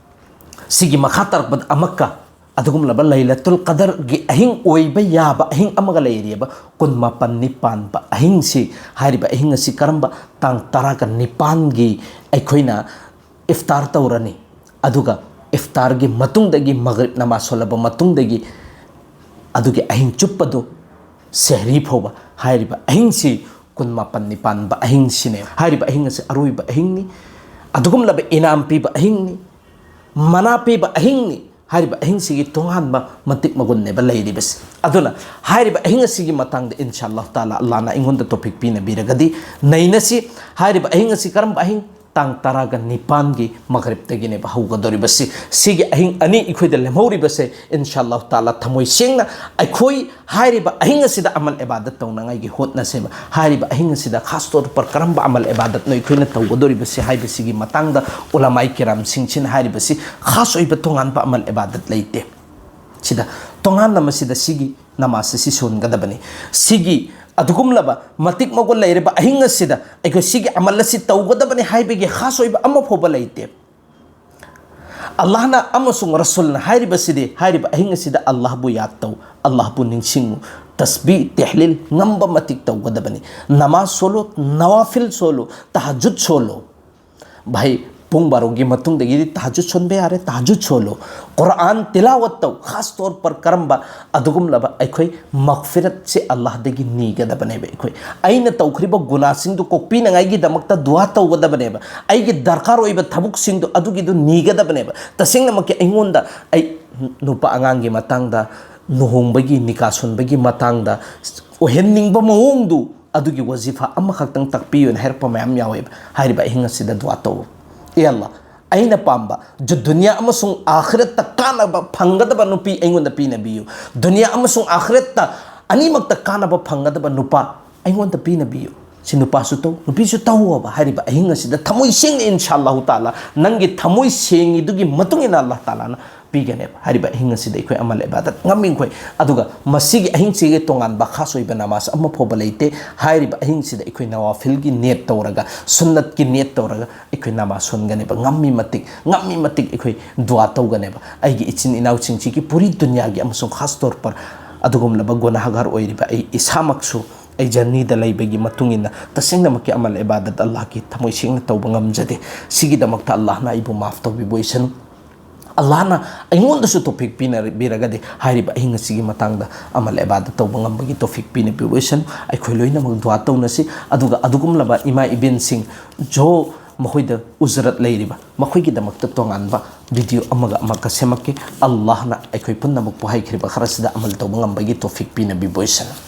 ꯁꯤꯒꯤ ꯃꯈꯥ ꯇꯥꯔꯛꯄꯗ ꯑꯃꯛꯀ ꯑꯗꯨꯒꯨꯝꯂꯕ ꯂꯩꯂꯇꯨꯜ ꯀꯗꯔꯒꯤ ꯑꯍꯤꯡ ꯑꯣꯏꯕ ꯌꯥꯕ ꯑꯍꯤꯡ ꯑꯃꯒ ꯂꯩꯔꯤꯑꯕ, ꯀꯨꯟꯃꯥꯄꯟꯅꯤ ꯄꯥꯟꯕ ꯑꯍꯤꯡꯁꯤ꯫ ꯍꯥꯏꯔꯤꯕ ꯑꯍꯤꯡ ꯑꯁꯤ ꯀꯔꯝꯕ? ꯇꯥꯡ ꯇꯔꯥꯒ ꯅꯤꯄꯥꯟꯒꯤ ꯑꯩꯈꯣꯏꯅ ꯏꯐꯇꯥꯔ ꯇꯧꯔꯅꯤ, ꯑꯗꯨꯒ ꯏꯐꯇꯥꯔꯒꯤ ꯃꯇꯨꯡꯗꯒꯤ, ꯃꯒꯔꯤꯕ ꯅꯃꯥꯖ ꯁꯣꯜꯂꯕ ꯃꯇꯨꯡꯗꯒꯤ ꯑꯗꯨꯒꯤ ꯑꯍꯤꯡ ꯆꯨꯞꯄꯗꯨ, ꯁꯦꯍꯔꯤ ꯐꯥꯎꯕ, ꯍꯥꯏꯔꯤꯕ ꯑꯍꯤꯡꯁꯤ ꯀꯨꯟꯃꯥꯄꯟꯅꯤ ꯄꯥꯟꯕ ꯑꯍꯤꯡꯁꯤꯅꯦ꯫ ꯍꯥꯏꯔꯤꯕ ꯑꯍꯤꯡ ꯑꯁꯤ ꯑꯔꯣꯏꯕ ꯑꯍꯤꯡꯅꯤ, ꯑꯗꯨꯒꯨꯝꯂꯕ ꯏꯅꯥꯝ ꯄꯤꯕ ꯑꯍꯤꯡꯅꯤ, ꯃꯅꯥ ꯄꯤꯕ ꯑꯍꯤꯡꯅꯤ꯫ ꯍꯥꯏꯔꯤꯕ ꯑꯍꯤꯡꯁꯤꯒꯤ ꯇꯣꯉꯥꯟꯕ ꯃꯇꯤꯛ ꯃꯒꯨꯟꯅꯦꯕ ꯂꯩꯔꯤꯕꯁꯤ꯫ ꯑꯗꯨꯅ ꯍꯥꯏꯔꯤꯕ ꯑꯍꯤꯡ ꯑꯁꯤꯒꯤ ꯃꯇꯥꯡꯗ ꯏꯟꯁꯥ ꯑꯜꯂꯥꯍ ꯇꯥꯂꯥ, ꯑꯜꯂꯥꯍꯅ ꯑꯩꯉꯣꯟꯗ ꯇꯣꯐꯤꯛ ꯄꯤꯅꯕꯤꯔꯒꯗꯤ ꯅꯩꯅꯁꯤ꯫ ꯍꯥꯏꯔꯤꯕ ꯑꯍꯤꯡ ꯑꯁꯤ ꯀꯔꯝꯕ ꯑꯍꯤꯡ? ꯇꯥꯡ ꯇꯔꯥꯒ ꯅꯤꯄꯥꯟꯒꯤ ꯃꯒꯔꯤꯕꯇꯒꯤꯅꯦꯕ ꯍꯧꯒꯗꯧꯔꯤꯕꯁꯤ꯫ ꯁꯤꯒꯤ ꯑꯍꯤꯡ ꯑꯅꯤ ꯑꯩꯈꯣꯏꯗ ꯂꯦꯝꯍꯧꯔꯤꯕꯁꯦ, ꯏꯟꯁꯥ ꯑꯜꯂꯥꯍ ꯇꯥꯂꯥ, ꯊꯃꯣꯏ ꯁꯦꯡꯅ ꯑꯩꯈꯣꯏ ꯍꯥꯏꯔꯤꯕ ꯑꯍꯤꯡ ꯑꯁꯤꯗ ꯑꯃꯜ ꯏꯕꯥꯗꯠ ꯇꯧꯅꯉꯥꯏꯒꯤ ꯍꯣꯠꯅꯁꯦꯕ꯫ ꯍꯥꯏꯔꯤꯕ ꯑꯍꯤꯡ ꯑꯁꯤꯗ ꯈꯥꯁ ꯇꯧꯔ ꯄꯔ ꯀꯔꯝꯕ ꯑꯃꯜ ꯏꯕꯥꯗꯠꯅꯣ ꯑꯩꯈꯣꯏꯅ ꯇꯧꯒꯗꯧꯔꯤꯕꯁꯤ ꯍꯥꯏꯕꯁꯤꯒꯤ ꯃꯇꯥꯡꯗ ꯎꯂꯃꯥꯏ ꯀꯤꯔꯥꯝꯁꯤꯡꯁꯤꯅ ꯍꯥꯏꯔꯤꯕꯁꯤ, ꯈꯥꯁ ꯑꯣꯏꯕ ꯇꯣꯉꯥꯟꯕ ꯑꯃꯜ ꯏꯕꯥꯗꯠ ꯂꯩꯇꯦ꯫ ꯁꯤꯗ ꯇꯣꯉꯥꯟꯅ ꯃꯁꯤꯗ ꯁꯤꯒꯤ ꯅꯃꯥꯖ ꯑꯁꯤ ꯁꯣꯟꯒꯗꯕꯅꯤ꯫ ꯁꯤꯒꯤ ꯑꯗꯨꯒꯨꯝꯂꯕ ꯃꯇꯤꯛ ꯃꯒꯨꯟ ꯂꯩꯔꯕ ꯑꯍꯤꯡ ꯑꯁꯤꯗ ꯑꯩꯈꯣꯏ ꯁꯤꯒꯤ ꯑꯃꯜ ꯑꯁꯤ ꯇꯧꯒꯗꯕꯅꯤ ꯍꯥꯏꯕꯒꯤ ꯈꯥꯁ ꯑꯣꯏꯕ ꯑꯃ ꯐꯥꯎꯕ ꯂꯩꯇꯦ꯫ ꯑꯜꯂꯥꯍꯅ ꯑꯃꯁꯨꯡ ꯔꯁꯨꯜꯅ ꯍꯥꯏꯔꯤꯕꯁꯤꯗꯤ, ꯍꯥꯏꯔꯤꯕ ꯑꯍꯤꯡ ꯑꯁꯤꯗ ꯑꯜꯂꯥꯍꯕꯨ ꯌꯥꯗ ꯇꯧ, ꯑꯜꯂꯥꯍꯕꯨ ꯅꯤꯡꯁꯤꯡꯉꯨ, ꯇꯁꯕꯤ, ꯇꯦꯍꯂꯤꯜ ꯉꯝꯕ ꯃꯇꯤꯛ ꯇꯧꯒꯗꯕꯅꯤ꯫ ꯅꯃꯥꯖ ꯁꯣꯜꯂꯨ, ꯅꯋꯥꯐꯤꯜ ꯁꯣꯜꯂꯨ, ꯇꯍꯖꯨꯗ ꯁꯣꯜꯂꯨ꯫ ꯚꯥꯏ, ꯄꯨꯡ ꯕꯥꯔꯣꯒꯤ ꯃꯇꯨꯡꯗꯒꯤꯗꯤ ꯇꯍꯖꯨꯗ ꯁꯣꯟꯕ ꯌꯥꯔꯦ, ꯇꯍꯖꯨꯗ ꯁꯣꯜꯂꯨ꯫ ꯀꯨꯔꯥꯟ ꯇꯤꯂꯥꯋꯠ ꯇꯧ, ꯈꯥꯁ ꯇꯧꯔ ꯄꯔ ꯀꯔꯝꯕ ꯑꯗꯨꯒꯨꯝꯂꯕ ꯑꯩꯈꯣꯏ ꯃꯒꯐꯤꯔꯠꯁꯦ ꯑꯜꯂꯥꯍꯗꯒꯤ ꯅꯤꯒꯗꯕꯅꯦꯕ꯫ ꯑꯩꯈꯣꯏ ꯑꯩꯅ ꯇꯧꯈ꯭ꯔꯤꯕ ꯒꯨꯅꯥꯁꯤꯡꯗꯨ ꯀꯣꯛꯄꯤꯅꯉꯥꯏꯒꯤꯗꯃꯛꯇ ꯗꯨꯋꯥ ꯇꯧꯒꯗꯕꯅꯦꯕ꯫ ꯑꯩꯒꯤ ꯗꯔꯀꯥꯔ ꯑꯣꯏꯕ ꯊꯕꯛꯁꯤꯡꯗꯨ ꯑꯗꯨꯒꯤꯗꯨ ꯅꯤꯒꯗꯕꯅꯦꯕ꯫ ꯇꯁꯦꯡꯅꯃꯛꯀꯤ ꯑꯩꯉꯣꯟꯗ, ꯑꯩ ꯅꯨꯄꯥ ꯑꯉꯥꯡꯒꯤ ꯃꯇꯥꯡꯗ, ꯂꯨꯍꯣꯡꯕꯒꯤ, ꯅꯤꯀꯥ ꯁꯣꯟꯕꯒꯤ ꯃꯇꯥꯡꯗ ꯑꯣꯏꯍꯟꯅꯤꯡꯕ ꯃꯑꯣꯡꯗꯨ, ꯑꯗꯨꯒꯤ ꯋꯥꯖꯤꯐꯥ ꯑꯃꯈꯛꯇꯪ ꯇꯥꯛꯄꯤꯌꯨꯅ ꯍꯥꯏꯔꯛꯄ ꯃꯌꯥꯝ ꯌꯥꯎꯋꯦꯕ꯫ ꯍꯥꯏꯔꯤꯕ ꯑꯍꯤꯡ ꯑꯁꯤꯗ ꯗꯨꯋꯥ ꯇꯧ, "ꯑꯦ ꯑꯜꯂꯥ, ꯑꯩꯅ ꯄꯥꯝꯕ ꯖꯨ-, ꯗꯨꯅꯤꯌꯥ ꯑꯃꯁꯨꯡ ꯑꯥꯈꯤꯔꯠꯇ ꯀꯥꯟꯅꯕ ꯐꯪꯒꯗꯕ ꯅꯨꯄꯤ ꯑꯩꯉꯣꯟꯗ ꯄꯤꯅꯕꯤꯌꯨ꯫ ꯗꯨꯅꯤꯌꯥ ꯑꯃꯁꯨꯡ ꯑꯥꯈꯤꯔꯠꯇ ꯑꯅꯤꯃꯛꯇ ꯀꯥꯟꯅꯕ ꯐꯪꯒꯗꯕ ꯅꯨꯄꯥ ꯑꯩꯉꯣꯟꯗ ꯄꯤꯅꯕꯤꯌꯨ"꯫ ꯁꯤ ꯅꯨꯄꯥꯁꯨ ꯇꯧ, ꯅꯨꯄꯤꯁꯨ ꯇꯧꯑꯣꯕ꯫ ꯍꯥꯏꯔꯤꯕ ꯑꯍꯤꯡ ꯑꯁꯤꯗ ꯊꯃꯣꯏ ꯁꯦꯡꯅ, ꯏꯟꯁꯥ ꯑꯜꯂꯥꯍꯨ ꯇꯥꯂꯥ, ꯅꯪꯒꯤ ꯊꯃꯣꯏ ꯁꯦꯡꯉꯤꯗꯨꯒꯤ ꯃꯇꯨꯡ ꯏꯟꯅ ꯑꯜꯂꯥꯍ ꯇꯥꯂꯥꯅ ꯄꯤꯒꯅꯦꯕ꯫ ꯍꯥꯏꯔꯤꯕ ꯑꯍꯤꯡ ꯑꯁꯤꯗ ꯑꯩꯈꯣꯏ ꯑꯃꯜ ꯏꯕꯥꯗꯠ ꯉꯝꯃꯤꯈꯣꯏ꯫ ꯑꯗꯨꯒ ꯃꯁꯤꯒꯤ ꯑꯍꯤꯡꯁꯤꯒꯤ ꯇꯣꯉꯥꯟꯕ ꯈꯥꯁ ꯑꯣꯏꯕ ꯅꯃꯥꯖ ꯑꯃ ꯐꯥꯎꯕ ꯂꯩꯇꯦ꯫ ꯍꯥꯏꯔꯤꯕ ꯑꯍꯤꯡꯁꯤꯗ ꯑꯩꯈꯣꯏ ꯅꯋꯥꯐꯤꯜꯒꯤ ꯅꯤꯌꯠ ꯇꯧꯔꯒ, ꯁꯨꯟꯅꯠꯀꯤ ꯅꯤꯌꯠ ꯇꯧꯔꯒ ꯑꯩꯈꯣꯏ ꯅꯃꯥꯖ ꯁꯣꯟꯒꯅꯦꯕ꯫ ꯉꯝꯃꯤ ꯃꯇꯤꯛ, ꯉꯝꯃꯤ ꯃꯇꯤꯛ ꯑꯩꯈꯣꯏ ꯗꯨꯋꯥ ꯇꯧꯒꯅꯦꯕ꯫ ꯑꯩꯒꯤ ꯏꯆꯤꯟ ꯏꯅꯥꯎꯁꯤꯡꯁꯤꯒꯤ ꯄꯨꯔꯤ ꯗꯨꯅꯤꯌꯥꯒꯤ ꯑꯃꯁꯨꯡ ꯈꯥꯁ ꯇꯧꯔ ꯄꯔ ꯑꯗꯨꯒꯨꯝꯂꯕ ꯒꯨꯅꯥꯍꯒꯥꯔ ꯑꯣꯏꯔꯤꯕ ꯑꯩ ꯏꯁꯥꯃꯛꯁꯨ ꯑꯩ ꯖꯔꯅꯤꯗ ꯂꯩꯕꯒꯤ ꯃꯇꯨꯡ ꯏꯟꯅ ꯇꯁꯦꯡꯅꯃꯛꯀꯤ ꯑꯃꯜ ꯏꯕꯥꯗꯠ ꯑꯜꯂꯥꯍꯒꯤ ꯊꯃꯣꯏ ꯁꯦꯡꯅ ꯇꯧꯕ ꯉꯝꯖꯗꯦ꯫ ꯁꯤꯒꯤꯗꯃꯛꯇ ꯑꯜꯂꯥꯍꯅ ꯑꯩꯕꯨ ꯃꯥꯐ ꯇꯧꯕꯤꯕ ꯑꯣꯏꯁꯅꯨ꯫ ꯑꯜꯂꯥꯍꯅ ꯑꯩꯉꯣꯟꯗꯁꯨ ꯇꯣꯐꯤꯛ ꯄꯤꯅꯕꯤꯔꯒꯗꯤ ꯍꯥꯏꯔꯤꯕ ꯑꯍꯤꯡ ꯑꯁꯤꯒꯤ ꯃꯇꯥꯡꯗ ꯑꯃꯜ ꯏꯕꯥꯗ ꯇꯧꯕ ꯉꯝꯕꯒꯤ ꯇꯣꯐꯤꯛ ꯄꯤꯅꯕꯤꯌꯨ ꯑꯣꯏꯁꯅꯨ꯫ ꯑꯩꯈꯣꯏ ꯂꯣꯏꯅꯃꯛ ꯗꯨꯋꯥ ꯇꯧꯅꯁꯤ꯫ ꯑꯗꯨꯒ ꯑꯗꯨꯒꯨꯝꯂꯕ ꯏꯃꯥ ꯏꯕꯦꯟꯁꯤꯡ ꯖꯣ ꯃꯈꯣꯏꯗ ꯎꯖꯔꯠ ꯂꯩꯔꯤꯕ ꯃꯈꯣꯏꯒꯤꯗꯃꯛꯇ ꯇꯣꯉꯥꯟꯕ ꯚꯤꯗꯤꯑꯣ ꯑꯃꯒ ꯑꯃꯒ ꯁꯦꯝꯃꯛꯀꯦ꯫ ꯑꯜꯂꯥꯍꯅ ꯑꯩꯈꯣꯏ ꯄꯨꯝꯅꯃꯛꯄꯨ ꯍꯥꯏꯈ꯭ꯔꯤꯕ ꯈꯔꯁꯤꯗ ꯑꯃꯜ ꯇꯧꯕ ꯉꯝꯕꯒꯤ ꯇꯣꯐꯤꯛ ꯄꯤꯅꯕꯤꯕ ꯑꯣꯏꯁꯅꯨ꯫